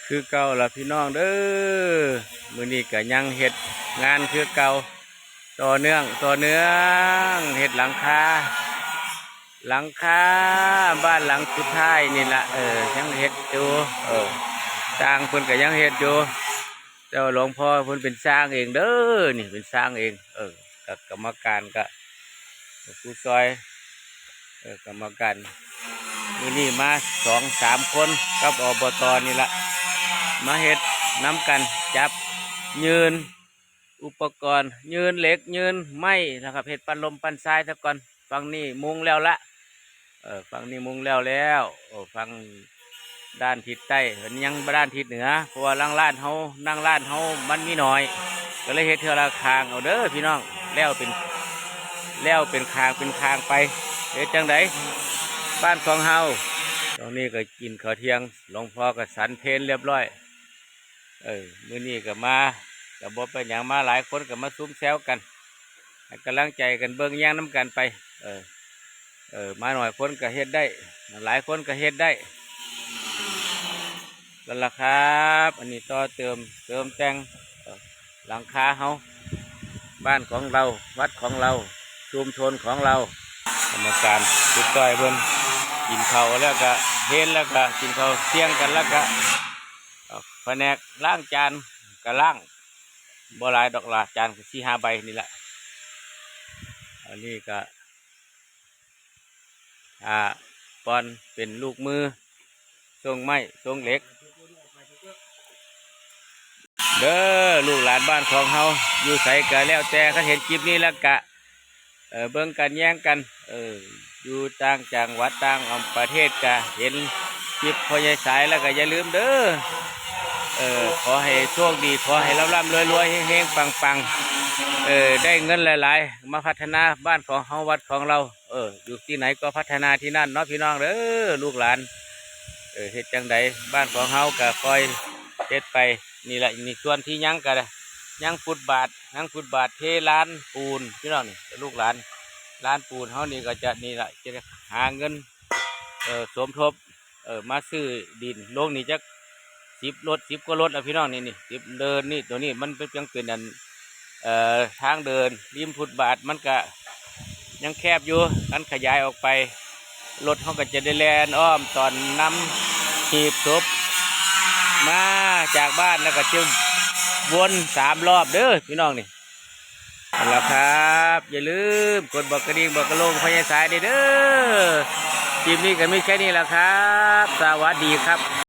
ຄືເກົ່າລະພີ່ນ້ອງເດີ ມື້ນີ້ກະຍັງເຮັດງານຄືເກົ່າ ຕໍ່ເນື່ອງ ຕໍ່ເນື່ອງ ເຮັດຫຼັງຄາ ຫຼັງຄາບ້ານຫຼັງສຸດທ້າຍນີ້ລະ ເອີ ຍັງເຮັດຢູ່ ເອີ ຊ່າງເພິ່ນກະຍັງເຮັດຢູ່ ແຕ່ວ່າຫຼວງພໍ່ເພິ່ນເປັນຊ່າງເອງເດີ ນີ້ເປັນຊ່າງເອງ ເອີ ກະກຳມະການກະຜູ້ຊ່ອຍ ເອີ ກຳມະການ ມື້ນີ້ມາສອງສາມຄົນກັບ ອບຕ ນີ້ລະ ມາເຮັດນຳກັນ ຈັບ ຍື່ນ ອຸປະກອນ ຍື່ນເຫຼັກ ຍື່ນໄມ້ນະຄັບ ເຮັດປັ້ນລົມປັ້ນຊາຍສາກ່ອນ ຝັ່ງນີ້ມຸງແລ້ວລະ ເອີ ຝັ່ງນີ້ມຸງແລ້ວແລ້ວ ເອີ ຝັ່ງດ້ານທິດໃຕ້ ເພິ່ນຍັງບໍ່ດ້ານທິດເໜືອ ເພາະວ່າຫຼັງລານເຮົາ ນັ່ງລານເຮົາມັນມີໜ້ອຍ ກໍເລີຍເຮັດເທື່ອລະຂ້າງເອົາເດີພີ່ນ້ອງ ແລ້ວເປັນ ແລ້ວເປັນຂ້າງເປັນຂ້າງໄປ ເຮັດຈັ່ງໃດ ບ້ານຂອງເຮົາ ຕອນນີ້ກໍກິນເຂົ້າທ່ຽງ ຫຼວງພໍ່ກໍສັນເພນລຽບຮ້ອຍ ເອີ ມື້ນີ້ກໍມາ ກໍບໍ່ເປັນຫຍັງ ມາຫຼາຍຄົນກໍມາຊຸມແຊວກັນ ໃຫ້ກຳລັງໃຈກັນ ເບິ່ງແຍງນຳກັນໄປ ເອີ ເອີ ມາໜ້ອຍຄົນກໍເຮັດໄດ້ ຫຼາຍຄົນກໍເຮັດໄດ້ ນັ້ນລະຄັບ ອັນນີ້ຕໍ່ເຕີມ ເຕີມແຕ່ງ ເອີ ຫຼັງຄາເຮົາ ບ້ານຂອງເຮົາ ວັດຂອງເຮົາ ຊຸມຊົນຂອງເຮົາ ກຳມະການ ຜູ້ຊ່ອຍເພິ່ນ ກິນເຂົ້າແລ້ວກະ ເພນແລ້ວກະ ກິນເຂົ້າທ່ຽງກັນແລ້ວກະ ພະແນກລ້າງຈານກະລ້າງ ບໍ່ຫຼາຍດອກລະ ຈານສີ່ຫ້າໃບນີ້ລະ ອັນນີ້ກະ ອ່າ ປ່ອນເປັນລູກມື ສົ່ງໄມ້ ສົ່ງເຫຼັກ ເດີ ລູກຫຼານບ້ານຂອງເຮົາ ຢູ່ໃສກະແລ້ວແຕ່ ຄັນເຫັນຄລິບນີ້ແລ້ວກະ ເອີ ເບິ່ງກັນແຍງກັນ ເອີ ຢູ່ຕ່າງຈັງຫວັດຕ່າງປະເທດກະເຫັນຄລິບພໍ່ໃຫຍ່ສາຍແລ້ວກະຢ່າລືມເດີ ເອີ ຂໍໃຫ້ໂຊກດີ ຂໍໃຫ້ລ່ຳໆລວຍໆ ເຮງໆປັງໆ ເອີ ໄດ້ເງິນຫຼາຍໆ ມາພັດທະນາບ້ານຂອງເຮົາ ວັດຂອງເຮົາ ເອີ ຢູ່ທີ່ໃດກໍພັດທະນາທີ່ນັ້ນເນາະພີ່ນ້ອງເດີ ລູກຫຼານ ເອີ ເຮັດຈັ່ງໃດ ບ້ານຂອງເຮົາກະຄ່ອຍເຮັດໄປ ນີ້ລະ ນີ້ສ່ວນທີ່ຍັງກະຍັງຟຸດບາດ ຍັງຟຸດບາດເທລານປູນ ພີ່ນ້ອງນີ້ ລູກຫຼານ ລານປູນເຮົານີ້ກໍຈະ ນີ້ລະ ຈະໄດ້ຫາເງິນ ເອີ ສົມທົບ ເອີ ມາຊື້ດິນ ລົງນີ້ຈັກສິບລົດ ສິບກວ່າລົດລະພີ່ນ້ອງ ນີ້ ນີ້ ສິບ ເດີນນີ້ ໂຕນີ້ມັນເປັນ ຍັງເປັນອັນ ເອີ ທາງເດີນລິມຟຸດບາດ ມັນກະຍັງແຄບຢູ່ ຄັນຂະຫຍາຍອອກໄປ ລົດເຮົາກໍຈະໄດ້ແລ່ນອ້ອມຕອນນຳ ຫີບສົບມາຈາກບ້ານ ແລ້ວກໍຈະວົນສາມລອບເດີພີ່ນ້ອງນີ້ ນັ້ນລະຄັບ ຢ່າລືມກົດບອກກະດິ່ງ ບອກກະໂລງພະຍາສາຍເດີ ຄລິບນີ້ກໍມີແຄ່ນີ້ລະຄັບ ສະຫວັດດີຄັບ.